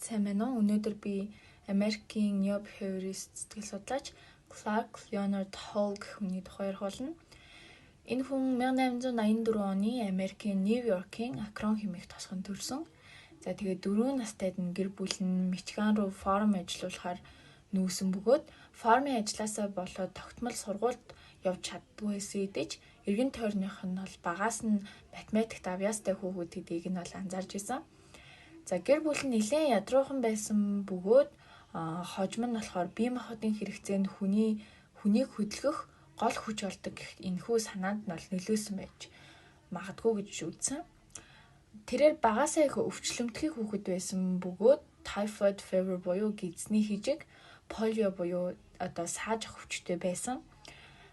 Сайн байна уу? Өнөөдөр би Америкийн neo-behaviorist сэтгэл судлаач Clark Leonard Hull гэх хүний тухай ярих болно. Энэ хүн 1884 оны Америкийн Нью Йоркийн Акрон хэмээх тосгонд төрсөн. За, тэгээд 4 настайд нь гэр бүл нь Мичиган руу farm ажиллуулахаар нүүсэн бөгөөд farm ын ажлаасаа болоод тогтмол сургуульд явж чаддаггүй байсан хэдий ч эргэн тойрных нь бол багаас нь математикт авьяастай хүүхэд гэдгийг нь бол анзаарч исэн. За, гэр бүл нь нэлээд ядруухан байсан бөгөөд хожим нь болохоор бие махбодын хэрэгцээнд хүнийг хөдөлгөх гол хүч болдог гэх энэхүү санаанд нь бол нөлөөлсөн байж магадгүй гэж үзсэн. Тэрээр багасаа их өвчлөмтгий хүүхэд байсан бөгөөд typhoid fever буюу гэдэсний хижиг, polio буюу одоо саажих өвчтэй байсан.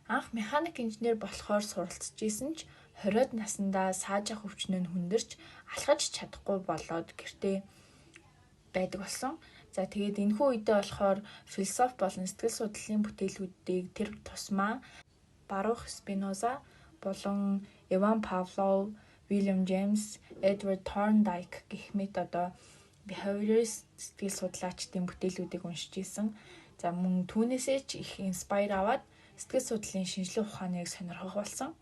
Анх механик инженер болохоор суралцж исэн ч 20-од наснда саажих өвчин нь хүндэрч алхаж чадахгүй болоод гэртээ байдаг болсон. За, тэгээд энэхүү үедээ болохоор философи болон сэтгэл судлалын бүтээлүүдийг тэр тусмаа Барух Спиноза болон Иван Павлов, Уильям Джеймс, Эдвард Торндайк гэх мэт одоо behaviorist сэтгэл судлаачдын бүтээлүүдийг уншиж исэн. За, мөн түүнээсээ ч их inspire аваад сэтгэл судлалын шинжлэх ухааныг сонирхох болсон.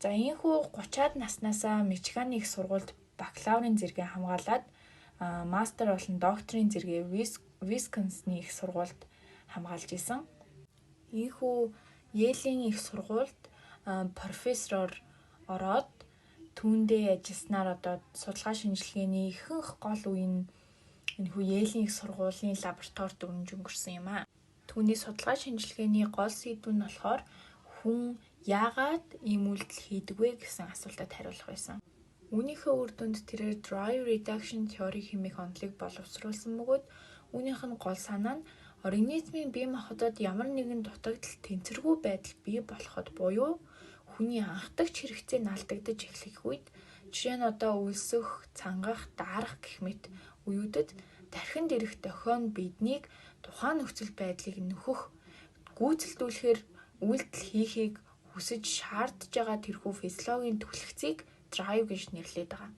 За, ийнхүү 30-аад наснаасаа Мичиганы их сургуульд бакалаврын зэргээ хамгаалаад, мастер болон докторийн зэргээ Висконсины их сургуульд хамгаалж исэн. Ийнхүү Йелийн их сургуульд профессороор ороод түүндээ ажилласнаар одоо судалгаа шинжилгээний ихэнх гол үе нь энэхүү Йелийн их сургуулийн лабораторид өрнөж өнгөрсөн юм аа. Түүний судалгаа шинжилгээний гол сэдэв нь болохоор хүн яагаад ийм үйлдэл хийдэг вэ гэсэн асуултад хариулах байсан. Үүнийхээ үр дүнд тэрээр drive reduction theory хэмээх онолыг боловсруулсан бөгөөд үүнийх нь гол санаа нь организмын бие махбодод ямар нэгэн дутагдал, тэнцвэргүй байдал бий болоход буюу хүний анхдагч хэрэгцээ нь алдагдаж эхлэх үед, жишээ нь одоо өлсөх, цангах, даарах гэх мэт үеүүдэд тархинд ирэх дохио нь биднийг тухайн нөхцөл байдлыг нөхөх, гүйцэлдүүлэхээр үйлдэл хийхийг хүсэж шаардж байгаа тэрхүү физиологийн түлхэгцийг drive гэж нэрлэдэг байгаа.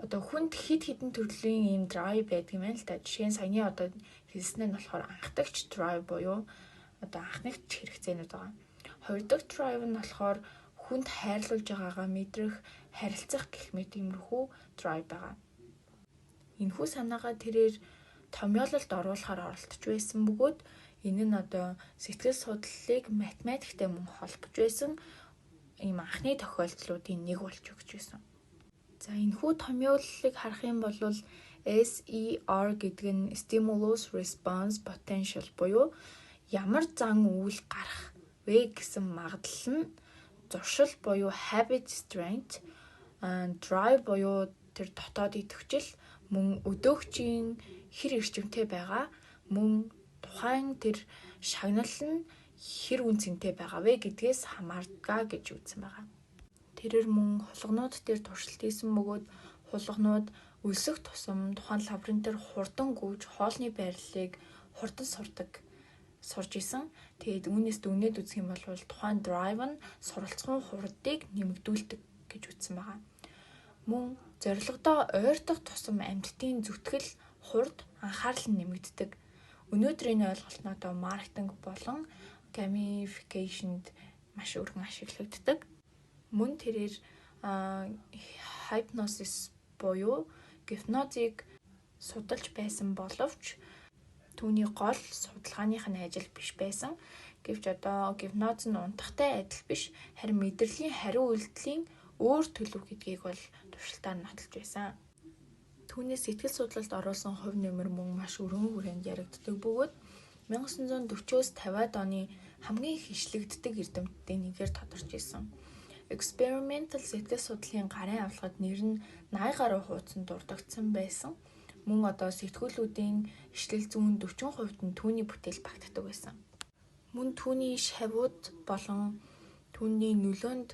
Одоо хүнд хэд хэдэн төрлийн ийм drive байдаг юм байна л да. Жишээ нь саяны одоо хэлсэн нь болохоор анхдагч drive буюу одоо анхныч хэрэгцээнүүд байгаа. Хоёр дахь drive нь болохоор хүнд хайрлуулж байгаагаа мэдрэх, харилцах гэх мэт иймэрхүү drive байгаа. Энэхүү санаагаа тэрээр томьёололд оруулахаар оролдож байсан бөгөөд энэ нь одоо сэтгэл судлалыг математиктай мөн холбож байсан ийм анхны тохиолдлуудын нэг болж өгч байсан. За, энэхүү томьёоллыг харах юм бол SER гэдэг нь Stimulus Response Potential буюу ямар зан үйл гарах вэ гэсэн магадлал нь зуршил буюу habit strength, drive буюу тэр дотоод идэвхжил, мөн өдөөгчийн хэр эрчимтэй байгаа, мөн тухайн тэр шагнал нь хэр үнэ цэнтэй байгаа вэ гэдгээс хамаардаг гэж үзсэн байгаа. Тэрээр мөн хулганууд дээр туршилт хийсэн бөгөөд хулганууд өлсөх тусам тухайн лабиринтээр хурдан гүйж хоолны байрлалыг хурдан сурж исэн. Тэгээд үүнээс дүгнээд үзэх юм бол тухайн drive нь суралцахын хурдыг нэмэгдүүлдэг гэж үзсэн байгаа. Мөн зорилгодоо ойртох тусам амьтдын зүтгэл, хурд, анхаарал нь нэмэгддэг. Өнөөдөр энэ ойлголт нь одоо маркетинг болон gamification д маш өргөн ашиглагддаг. Мөн тэрээр hypnosis буюу гипнозыг судалж байсан боловч түүний гол судалгааных нь ажил биш байсан. Гэвч одоо гипноз нь унтахтай адил биш, харин мэдрэлийн хариу үйлдэлийн өөр төлөв гэдгийг бол туршилтаар нотолж байсан. Түүний сэтгэл судлалд оруулсан хувь нэмэр мөн маш өргөн хүрээнд яригддаг бөгөөд 1940-оос 50-аад оны хамгийн их ишлэгддэг эрдэмтдийн нэгээр тодорч исэн. Experimental сэтгэл судлалын гарын авлагад нэр нь 80 гаруй хуудсанд дурдагдсан байсан. Мөн одоо сэтгүүлүүдийн ишлэл зүүн 40% нь түүний бүтээл багтдаг байсан. Мөн түүний шавууд болон түүний нөлөөнд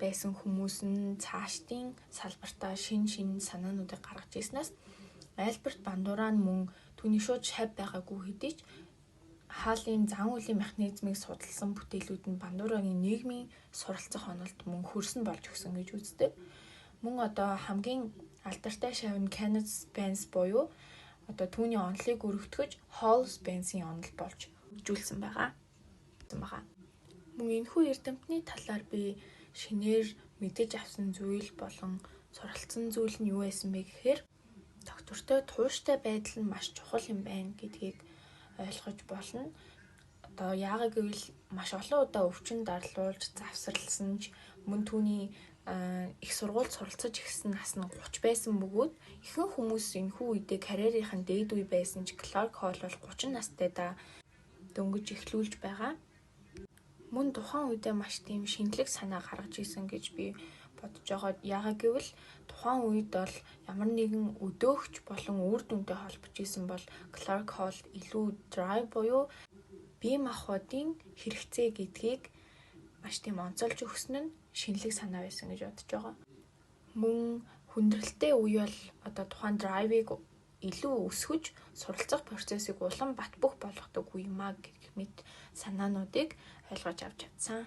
байсан хүмүүс нь цаашдын салбартаа шинэ шинэ санаануудыг гаргаж ирснээс Альберт Бандура нь мөн түүний шууд шав байгаагүй хэдий ч Халлын зан үйлийн механизмыг судалсан бүтээлүүд нь Бандурагийн нийгмийн суралцах онолд мөн хөрс нь болж өгсөн гэж үздэг. Мөн одоо хамгийн Алдартай шавь нь Kenneth Spence буюу одоо түүний онолыг өргөтгөж Hall Spence-ийн онол болж хөгжүүлсэн байгаа. Мөн энэхүү эрдэмтний талаар би шинээр мэдэж авсан зүйл болон суралцсан зүйл нь юу байсан бэ гэхээр доктортой тууштай байдал нь маш чухал юм байна гэдгийг ойлгож болно. Одоо яагаад гэвэл маш олон удаа өвчин дарлуулж завсарласан ч мөн түүний их сургуульд суралцаж эхэлсэн нас нь 30 байсан бөгөөд ихэнх хүмүүс энэхүү үедээ карьерийнх нь дээд үе байсан ч Clark Hall бол 30 настай да дөнгөж эхлүүлж байгаа. Мөн тухайн үедээ маш тийм шинэлэг санаа гаргаж исэн гэж би бодож байгаа. Яагаад гэвэл тухайн үед бол ямар нэгэн өдөөгч болон үр дүнтэй холбож исэн бол Clark Hall илүү drive буюу бие махбодын хэрэгцээ гэдгийг маш тийм онцолж өгсөн нь шинэлэг санаа байсан гэж бодож байгаа. Мөн хүндрэлтэй үе бол одоо тухайн drive-ыг илүү өсгөж, суралцах процессыг улам бат бөх болгодог үе юм а гэх мэт санаануудыг ойлгож авч чадсан.